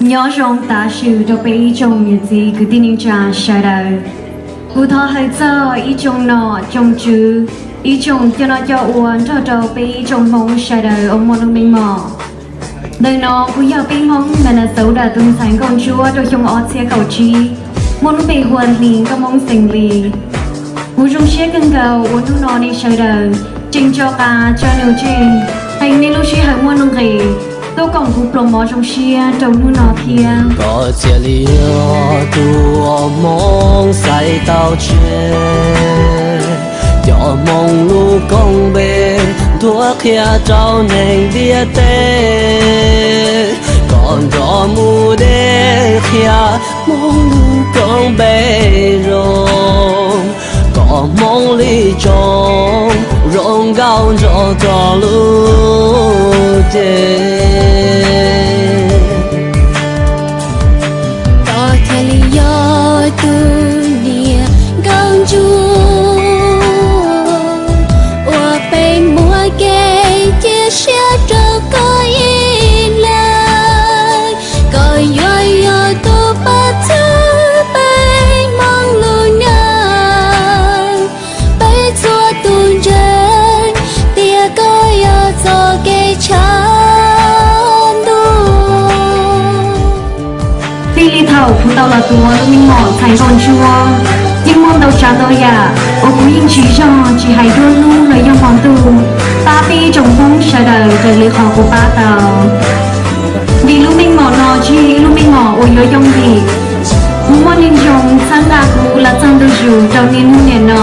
Nyob zoo tav su rau peb ib tsoom niam txiv kwv tij neej tsa sawv daws. Kuv thov hawm txog ib tsoom nom tsoom tswv, ib tsoom coj noj coj ua nrog rau peb ib tsoom Hmoob sawv daws uas muaj lub meej mom. Ntawm no kuv yog peb Hmoob Minnesota tus ntxhais nkauj ntsuab rau xyoo ob txhiab kaum tsib, muaj lub npe hu ua Hli Nkauj Hmoob xeem Lis. Kuv zoo siab kawg nkaus uas hnub no nej sawv daws tseem nco qab tsa nws tseg, qee nej lub sij hawm muaj nuj nqis tuaj koom kuv pluas mov zoo siab rau hnub no thiab. Koj thiaj li yog tus uas Hmoob xaiv tau tseg, coj Hmoob lub koob npe nthuav qhia rau neeg ntiaj teb. Koj nrog mus de qhia Hmoob lub koob npe zoo, kom Hmoob li tsoom zoo nkauj nrog rau lub teb. Koj thiaj li yog tus niam nkauj ntsuab uas peb muab kev cia siab rau koj ib leeg. Koj yuav yog tus pab txhawb peb Hmoob lub neej, peb txhua tus ntseeg tias koj yog txoj kev tshav ntuj. Txij li thaum kuv tau los tuav lub meej mom ntxhais nkauj ntsuab, yeej muaj ntau tsav ntau yam uas kuv yeej tsis zog tsis hais nruab hnub los yog hmo ntuj pab peb ib tsoom Hmoob sawv daws raws li qhov kuv pab tau. Vim lub meej mom no tsis yog ib lub meej mom uas yuav yooj yim, kuv muaj neeg zoo txhawb nqa kuv los txog ntu zus rau niaj hnub niam no.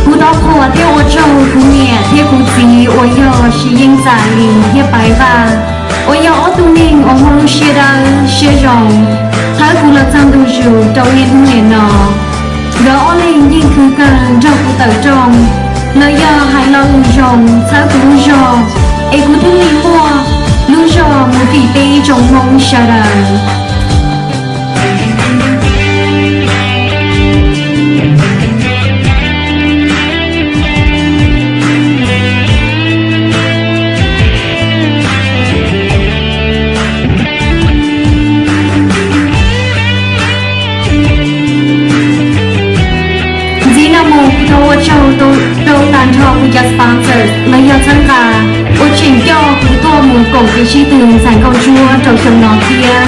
Kuv thov qhuas thiab ua tsaug kuv niam thiab kuv txiv uas yog Siv Yeej Txam Lis thiab Paiv Vaj, uas yog ob tug neeg uas muaj lub siab dawb siab zoo txhawb kuv los txog ntu zus rau niaj hnub niam no. Nkawd ob leeg yeej khwv kawg nrog kuv tawm rooj, los yog hais lo lus zoo txhawb kuv lub zog, es kuv thiaj li muaj lub zog mus fim peb ib tsoom Hmoob sawv daws. Ntxiv no mus kuv thov ua tsaug rau tag nrho kuv cov sponsors los yog txhawb nqa uas tseem coj kuv tuaj mus koom kev sib tw ntxhais nkauj ntsuab rau xyoo no thiab.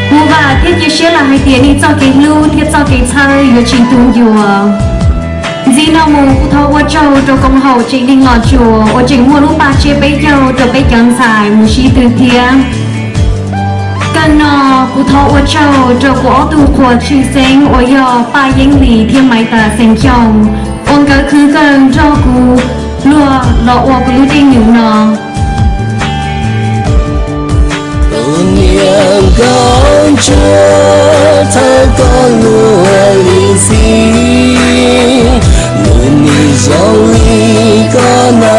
Kuv vam thiab cia siab lawm hais tias nej txoj kev hlub thiab txoj kev txhawb yuav tsis tu ncua. Ntxiv no mus kuv thov ua tsaug rau koom haum tsev neeg Los Tsuas uas tseem muaj lub paj tsiab peb caug rau peb cov ntxhais mus sib tw thiab. Kawg no kuv thov ua tsaug rau kuv ob tug qhua tshwj xeeb uas yog Paj Yeeb Lis thiab Maiv Tas Xeem Xyooj uas nkawd khwv kawg nrog kuv luag los ua kuv lub dej num no. Tus niam nkauj ntsuab thawb koj luag li xij, nws nim zoo li koj na,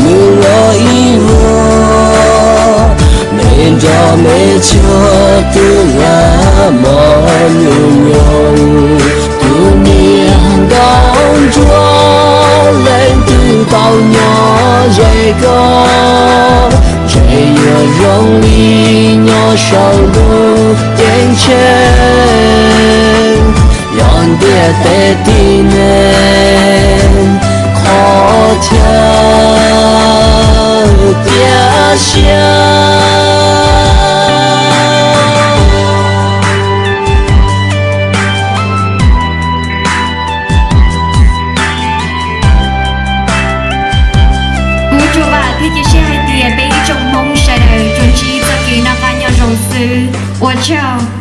nws los ib vuag, me nrog me tsuag twb lam mos nyoos nyoos. Tus niam nkauj ntsuab leej twg tau nyob ze koj, ntshe yuav zoo li nyob saum ntuj ceeb tsheej. Yog ntiaj teb tib neeg qhov chaw tiaj siab. Kuv tsuas vam thiab cia siab hais tias peb ib tsoom Hmoob sawv daws tsuas ntsib txoj kev noj qab nyob zoo xwb. Ua tsaug.